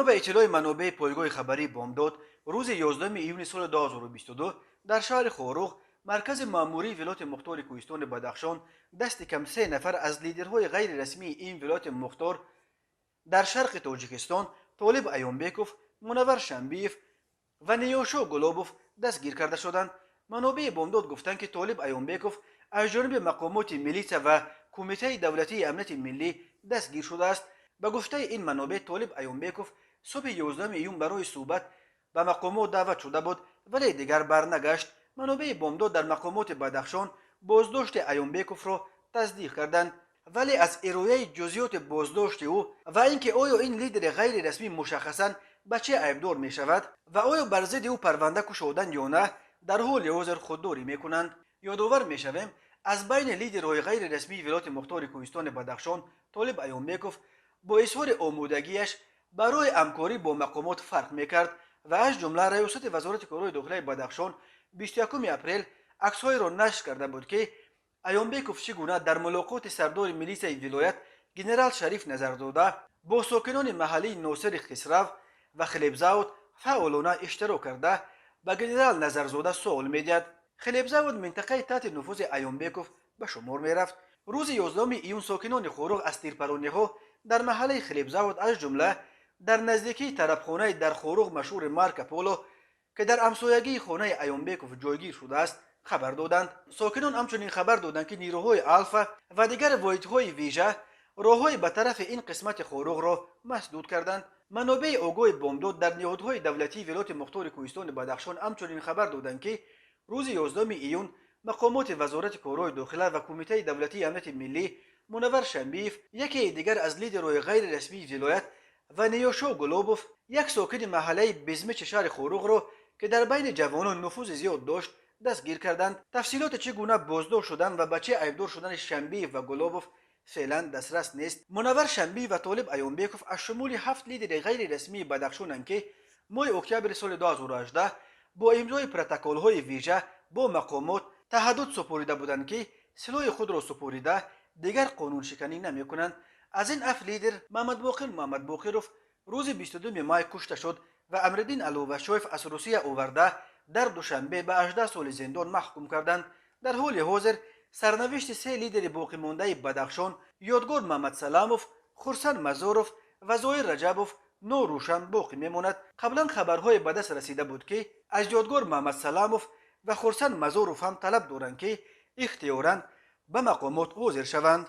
Бино ба иттилои манобеи пойгоҳи хабарии Бомдод, рӯзи 11 июни соли 2022 дар шаҳри Хоруғ, маркази маъмурии вилояти мухтори Кӯҳистони Бадахшон, дасти кам се нафар аз лидерҳои ғайрирасмии ин вилояти мухтор дар шарқи Тоҷикистон, Толиб Аёнбеков, Мунаввар Шамбиев ва Ниёшо Гулобов, дастгир карда шуданд. Манобеи Бомдод гуфтанд, ки Толиб Аёнбеков аз ҷониби мақомоти милитсия ва Кумитаи давлатии амнияти миллӣ дастгир шудааст. Ба гуфтаи ин манобеъ, Толиб Аёнбеков субҳи 11 июн барои суҳбат ба мақомот даъват шуда буд, вале дигар барнагашт. Манобеи Бомдод дар мақомоти Бадахшон боздошти Аёнбековро тасдиқ карданд, вале аз ирояи ҷузъиёти боздошти ӯ ва ин ки оё ин лидери ғайрирасмӣ мушаххасан ба чӣ айбдор мешавад ва оё бар зидди ӯ парванда кушоданд ё на, дар ҳоли ҳозир худдорӣ мекунанд. Ёдовар мешавем, аз байни лидерҳои ғайрирасмии вилояти мухтори Кӯҳистони Бадахшон Толиб Аёнбеков бо изҳори омодагиаш барои ҳамкорӣ бо мақомот фарқ мекард ва аз ҷумла раёсати Вазорати корҳои дохилаи Бадахшон 21 апрел аксҳоеро нашр карда буд, ки Аёнбеков чӣ гуна дар мулоқоти сардори милитсияи вилоят генерал Шариф Назарзода бо сокинони маҳаллии Носири Хисрав ва Хлебзавод фаъолона иштирок карда, ба генерал Назарзода суол медиҳад. Хлебзавод минтақаи таҳти нуфузи Аёнбеков ба шумор мерафт. Рӯзи 11 июн сокинони Хоруғ аз тирпарониҳо дар маҳаллаи Хлебзавод, аз ҷумла дар наздикии тарабхонаи дар Хоруғ машҳури Марко Поло, ки дар ҳамсоягии хонаи Аёнбеков ҷойгир шудааст, хабар доданд. Сокинон ҳамчунин хабар доданд, ки нирӯҳои Алфа ва дигар воҳидҳои вижа роҳҳои ба тарафи ин қисмати Хоруғро масдуд карданд. Манобеи огоҳи Бомдод дар ниҳодҳои давлатии вилояти мухтори Кӯҳистони Бадахшон ҳамчунин хабар доданд, ки рӯзи 11 июн мақомоти Вазорати корҳои дохила ва Кумитаи давлатии амнияти миллӣ Мунаввар Шамбиев, яке дигар аз лидерҳои ғайрирасмии вилоят, ва Ниёшо Гулобов, як сокини маҳаллаи Безмичи шаҳри Хоруғро, ки дар байни ҷавонон нуфузи зиёд дошт, дастгир карданд. Тафсилоти чӣ гуна боздошт шудан ва ба чӣ айбдор шудани Шамбиев ва Гулобов феълан дастрас нест. Мунаввар Шамбиев ва Толиб Аёнбеков аз шумули ҳафт лидери ғайрирасмии Бадахшонанд, ки моҳи октябри соли 2018 бо имзои протоколҳои вижа бо мақомот таҳаддуд супорида буданд, ки силоҳи худро супорида, дигар қонуншиканӣ намекунанд. Аз ин ҳафт лидер Муҳаммадбоқир Муҳаммадбоқиров рӯзи 22 май кушта шуд ва Амриддин Аловашоев аз Русия оварда, дар Душанбе ба 18 соли зиндон маҳкум карданд. Дар ҳоли ҳозир сарнавишти се лидери боқимондаи Бадахшон, Ёдгор Муҳаммадсаламов, Хурсанд Мазоров ва Зоир Раҷабов, норӯшан боқӣ мемонад. Қаблан хабарҳое ба даст расида буд, ки аз Ёдгор Муҳаммадсаламов ва Хурсанд Мазоров ҳам талаб доранд, ки ихтиёран ба мақомот ҳозир шаванд.